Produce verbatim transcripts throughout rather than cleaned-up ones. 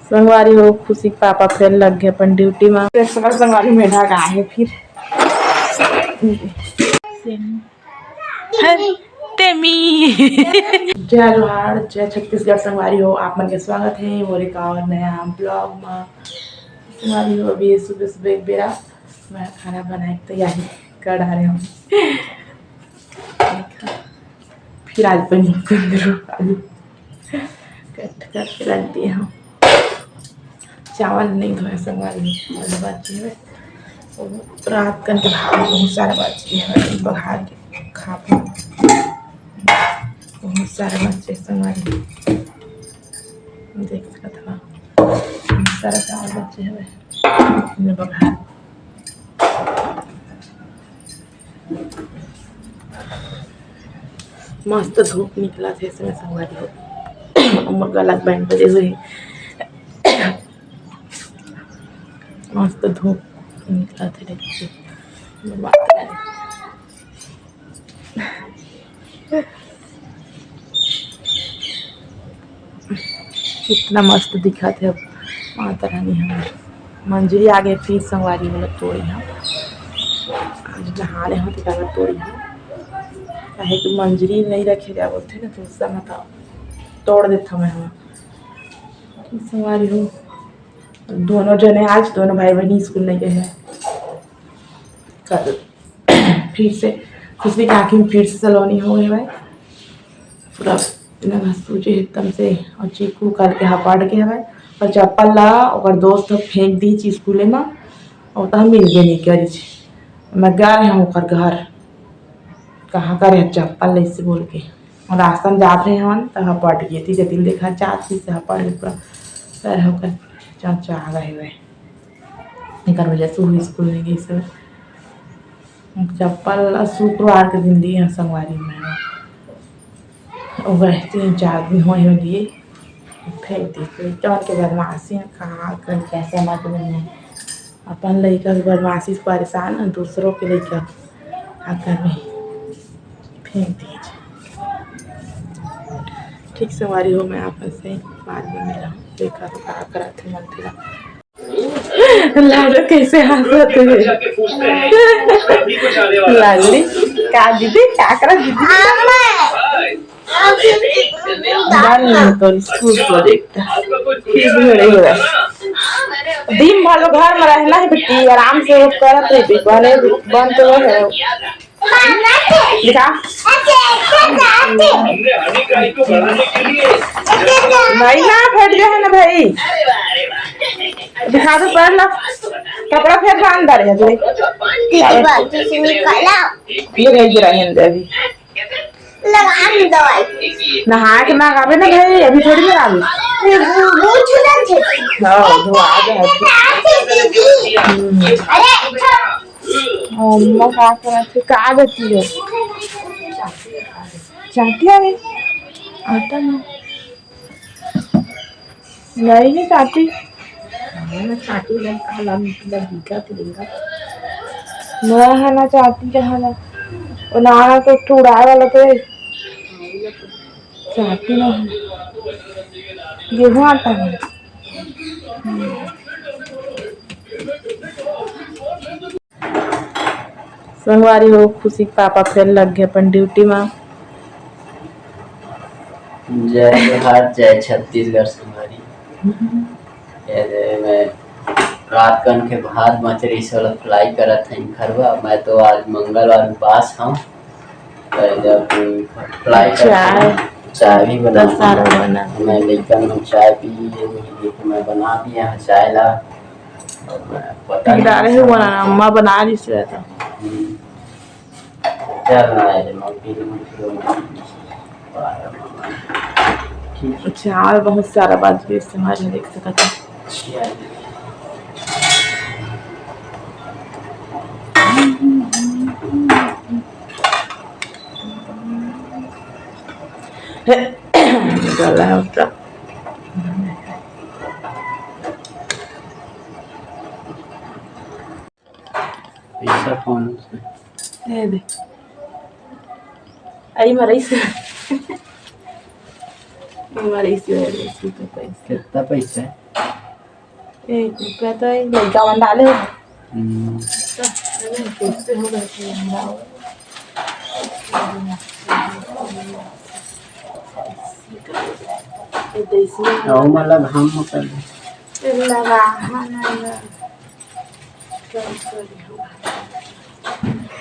संगवारी हो, खुशी के पापा फेर लग गे अपन ड्यूटी मा। संगवारी मेढक आए हे फिर। हे, तेमी। जय जोहार, जय छत्तीसगढ़ संगवारी हो, आप मन के स्वागत हे मोर एक और नया ब्लॉग मा। संगवारी हो, अभी सुबह सुबह एक बेरा मैं खाना बनाए के तैयारी कर डारे हूँ। फिर आज बनी कुंदरू आलू कट करके रख दिए हूँ। चावल नहीं धोए संगवारी, आज बाची है। रात कन के भात बहुत सारा बाची है, बघार के खाबो। बहुत सारा बाची है संगवारी, देख सकत हवा, बहुत सारा चावल बाची है। हमने बघार मस्त धूप निकलत हे, इसमें संगवारी हो। मोर गला के बैंड बजे हुए हे। मस्त धूप निकलत हे, देखिए। बात करें। कितना मस्त दिखत हे अब माता रानी हमर। मंजरी आगे फिर संगवारी हो तोड़ी हम। आज नहा ले हम तो तोड़ी हम। काहे कि मंजरी नहीं रखे जा बोलथे ना, तो उस समय तो तोड़ देता मैं हम। संगवारी हो, दोनों जने आज दोनों भाई बहन स्कूल नहीं गए हैं। कल फिर से खुशी के आँखी में फिर से सलोनी हो गए भाई। पूरा इतना सूजी एकदम से, और चीकू करके हपड़ के हवय, और चप्पल ला ओकर दोस्त ह फेंक दीच स्कूले म, और तह मिलबे नहीं करिच। मैं गा रहे हूँ ओकर घर, कहाँ करे चप्पल ले से बोल के, और रास्ता में जात रहे हवन, त हपड़ गे, ती जतिन देखा जात ही से हपड़ के पूरा पैर होकर चमचा गए हुए। एकर वजह से वो स्कूल नहीं गई से। चप्पल ला शुक्रवार के दिन दिए हैं संगवारी में। वो गए तीन चार दिन होए हो लिए, फेंक दी। लइका मन के बदमाशी में कहाँ कर क्या समझ में नहीं। अपन लइका के बदमाशी से परेशान, दूसरों के लइका आकर में फेंक दीजिए। ठीक संगवारी हो, मैं आप से बाद में मिला, देखा तो का करत हे मन तेला। लाडो कैसे हंसत हे। लाडली, का दीदी, का करत दीदी? बन तो स्कूल प्रोजेक्ट। फिर भी हो रही हो। दिन भर घर में रहना है बेटी, आराम से वो करत रही बेटी, बने बन तो वो है। दिखा। नहीं ना, फट गया है ना भाई। दिखा दो, पहन लो। कपड़ा फेर बांध डारे है तूने। ये रह गिरा है अंदर अभी। लगा दे दवाई। नहा के ना आवे ना भाई, अभी थोड़ी ना आवे। वो, वो छुटल छे। हाँ, धुआ जाए। हम्म। अरे, अम्मा का करत हे, का देती हो? चाटी आवे? आता ना। नहीं, नहीं चाटी। हाँ, चाटी लग, काला मिट्टी लग, दिखा तो देगा। ना है ना चाटी, रहा ना। वो नाना तो एक ठो उड़ाए वाला तो है। चाटी ना है। गेहूं आटा है। संगवारी हो, खुशी के पापा फेर लग गे अपन ड्यूटी मा। जय जोहार, जय छत्तीसगढ़ संगवारी। ये दे मैं रात कन के भात मछरी से वाला फ्राई करत हन खरवा। मैं तो आज मंगलवार उपास हूँ। तो जब फ्राई करत चाय। हन, चाय भी बना तो सारा बना। मैं लइका मन चाय पी, ये तो मैं बना दिया चाय ला। पता पी डारे हो बना, अम्मा बना रही से तो। हम्म। क्या बनाया है? मम्मी ने मुझे बनाया है। ठीक है। चावल बहुत सारा बात भी इस्तेमाल में देख सकते हैं। अच्छा। गला है उसका। पैसा कौन है? ये दे। आई मरई से। आई मरई से, आई मरई से तो पैसा। कितना पैसा है? एक रुपया तो एक लइका मन डाले हो। हम्म। तो, अरे, कैसे हो गए थे हमरा? ये तो इसमें आओ, मतलब, हम कर ले। ये लगा, हाँ, ना, ना।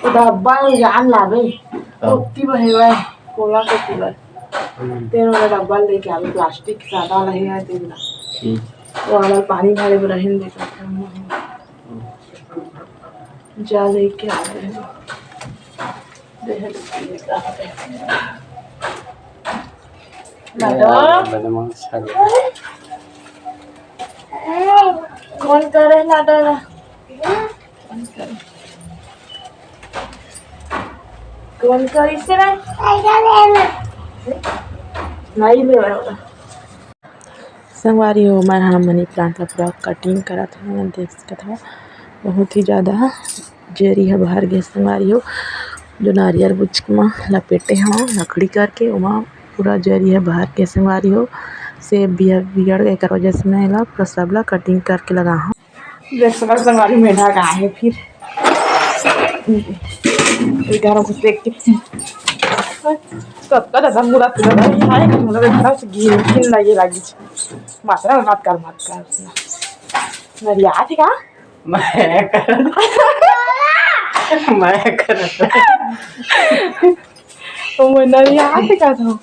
वो डब्बा में जान लावे। हाँ। ओत्ती बहेवा है, कोला के कूलर। हम्म। तेल वाला डब्बा लेके आवे, प्लास्टिक सादा वाला है, तेल वाला। ठीक। वो वाला पानी भरे में रहन दे। हम्म। जा लेके आ रहे हैं। दे है लेके आ रहे हैं। लाडो। बदमाश है। कौन करे लाडो? कौन करे? कौन करे इसे रे? नहीं ले रहा। संगवारी हो, मैं हा मनी प्लांट ला पूरा कटिंग करत हवं, देख सकत हव, बहुत ही ज़्यादा जरी ह भर गे संगवारी हो। जो नारियल बुच म लपेटे हवं लकड़ी करके, ओमा पूरा जरी ह भर गे संगवारी हो। सेब भी ह बिगड़ गे, एकर वजह से मैं एला पूरा सब ला कटिंग करके लगा हवं। देख सकत संगवारी, मेढक आए हे फिर। घर घुस देख के कतका ज्यादा मुड़ा तुड़ा रही है, मुड़ा एकदम से घिन घिन लगे लागी। मत कर, मत कर, मत कर। नरिया थे का? मैं कर, मैं कर। ओ, मैं नरिया थे का था?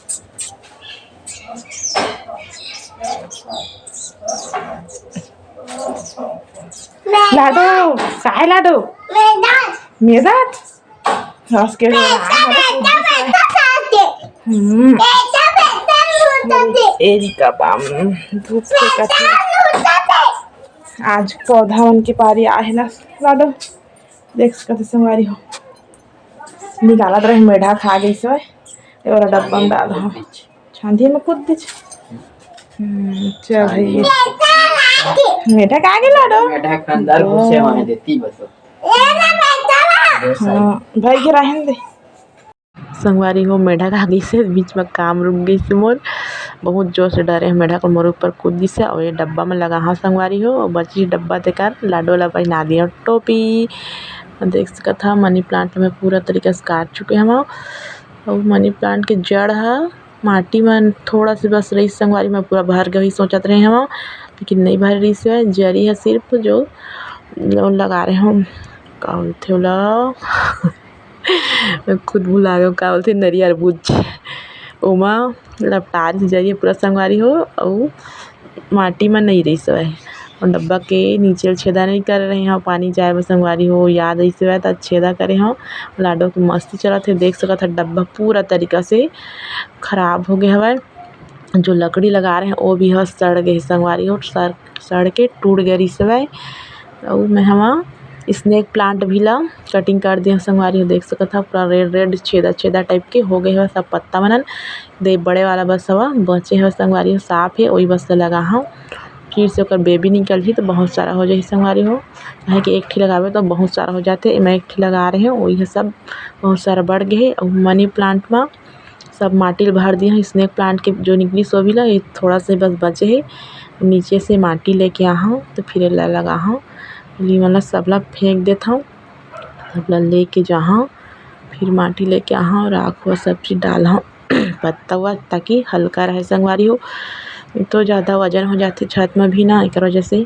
लाडो, काय लाडो? मेदात। मेदात? हंस के जो नाम है, हम्म। एरिका बाम, धूप के कथे। आज पौधा मन के पारी आहे ना, लाडो। देख सकत हे संगवारी हो, निकालत रहे, मेढक खा गई से, ये वाला डब्बा में डाल, हाँ। छांदी में कूद दीच। हम्म, चल भैया। मेढक आ गे लाडो। मेढक अंदर घुसे होने देती बस। हाँ, भाई के रहन दे। संगवारी हो, मेढक आ गई से, बीच में काम रुक गई से मोर। बहुत जोर से डरे हंव, मेढक मोर ऊपर कूद दिस हे। और ये डब्बा में लगा हंव संगवारी हो, और बची डब्बा तेकर लाडो ला पहिना दिए टोपी। देख सकत हव, मनी प्लांट में पूरा तरीका से काट चुके हंव। और मनी प्लांट के जड़ ह माटी में थोड़ा से बस रहिस संगवारी, मैं पूरा भर गई सोचत रहे हंव, लेकिन नहीं भर रहिस हे। जरी ह सिर्फ जो लगा रहे हंव, का बोलथे ओला? मैं खुद भुला गेंव, का बोलथे, नरियर बुच। ओमा लपटार जरिए पूरा संगवारी हो, अउ माटी म नइ रहिस हवय। अउ डब्बा के नीचे ल छेदा नइ करे रहे हंव, पानी जाए बर संगवारी हो, याद रहिस हवय, त छेदा करे हंव। लाडो के मस्ती चलत हे, देख सकत हव, डब्बा पूरा तरीका से खराब हो गे हवय। जो लकड़ी लगा रहे हंव, ओ भी ह सड़ गे हे संगवारी हो, सड़ सड़ के टूट गे रिहिस हवय। अउ मैं हवा स्नेक प्लांट भी ला कटिंग कर दे हंव संगवारी हो, देख सकत हव, पूरा रेड रेड छेदा छेदा टाइप के हो गे हवय सब पत्ता मनन। दे बड़े वाला बस हवा बचे हवय संगवारी हो, साफ हे, ओही बस ला लगा हंव। फिर से ओकर बेबी निकलही त बहुत सारा हो जाही संगवारी हो, काहे कि एक ठी लगाबे त बहुत सारा हो जाथे। एमा एक ठी लगा रहे हंव, ओही ह सब बहुत सारा बढ़ गे हे। अउ मनी प्लांट म सब माटी ल भर दिए हंव। स्नेक प्लांट के जो निकलिस, वो भी ला, ये थोड़ा से बस बचे हे। नीचे से माटी लेके आहंव, तो फिर एला लगाहंव। लीमन ला सबला फेंक देथंव, सबला लेके जाहंव, फिर माटी लेके आहंव, राख हुआ सब चीज डालहंव, पत्ता हुआ, ताकि हल्का रहे संगवारी हो। तो ज़्यादा वजन हो जाथे छत में भी ना, एकर वजह से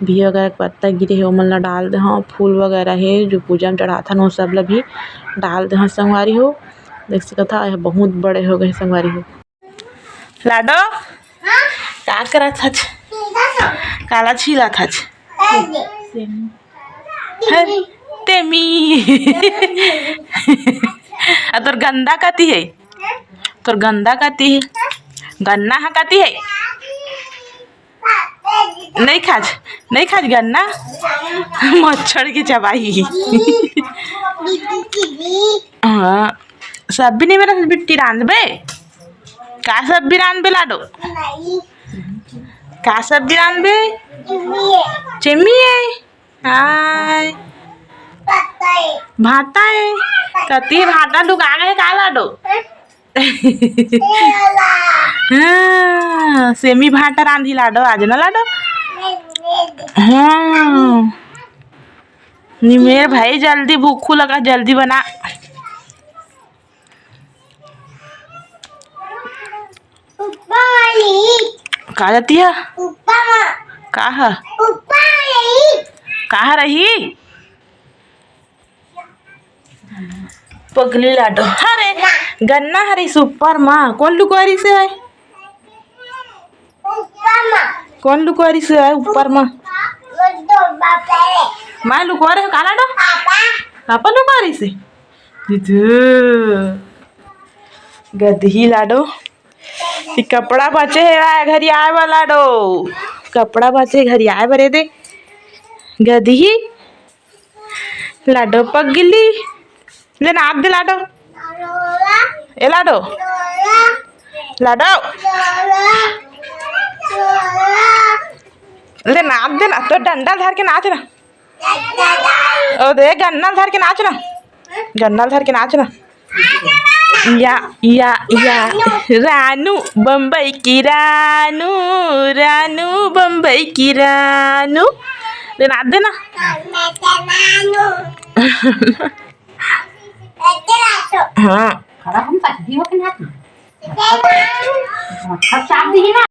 भी अगर पत्ता गिरे हे, ओमन ला डाल देहंव, फूल वगैरह हे, जो पूजा में चढ़ाथन, वो सब ला भी डाल देहंव संगवारी हो। देख सकत हव, एह बहुत बड़े हो गए संगवारी हो। लाडो, का करत हच? काला छीलत हच? हे, तेमी। आ तोर गंदा कति हे? तोर गंदा कति हे? गन्ना ह कति हे? नइ खाच, नइ खाच गन्ना, मच्छर के चबाही। हाँ, सब्जी नइ बनत बिट्टी, रांधबे? का सब्जी रांधबे लाडो? का सब्जी रांधबे? चिम्मी हे। हाय। भांटा हे। कति भांटा लुका गे का लाडो? हाँ, सेमी भांटा रांधी लाडो, आज ना लाडो? हाँ। निमेर भाई, जल्दी भूखू लगा, जल्दी बना। ऊपर वाली। का जाती है? ऊपर मा। का है? ऊपर वाली। का रही? पगली लाडो। अरे, गन्ना हरी ऊपर मा। कोन लुकोरिस हे? ऊपर मा। कोन लुकोरिस हे ऊपर मा? वो तो बाप रे। मैं लुकोरे हँव का लाडो? पापा। पापा लुकोरिस हे? दीदी। गदही लाडो। ये कपड़ा बाचे हे, आय घरी आय वाला डो। कपड़ा बाचे घरी आय बरे दे। गदही। लाडो पगली। ले नाच दे लाडो। ए लाडो। लाडो। ले नाच दे ना, तो डंडा धर के नाच ना। ओ दे, गन्ना ल धर के नाच ना। गन्ना ल धर के नाच ना। या, या, या। रानू, बम्बई की रानू, रानू, बम्बई की रानू। ले नाच दे ना। हाँ। खड़ा हम तक भी हो के नाच ना। अच्छा, चाप दी ना।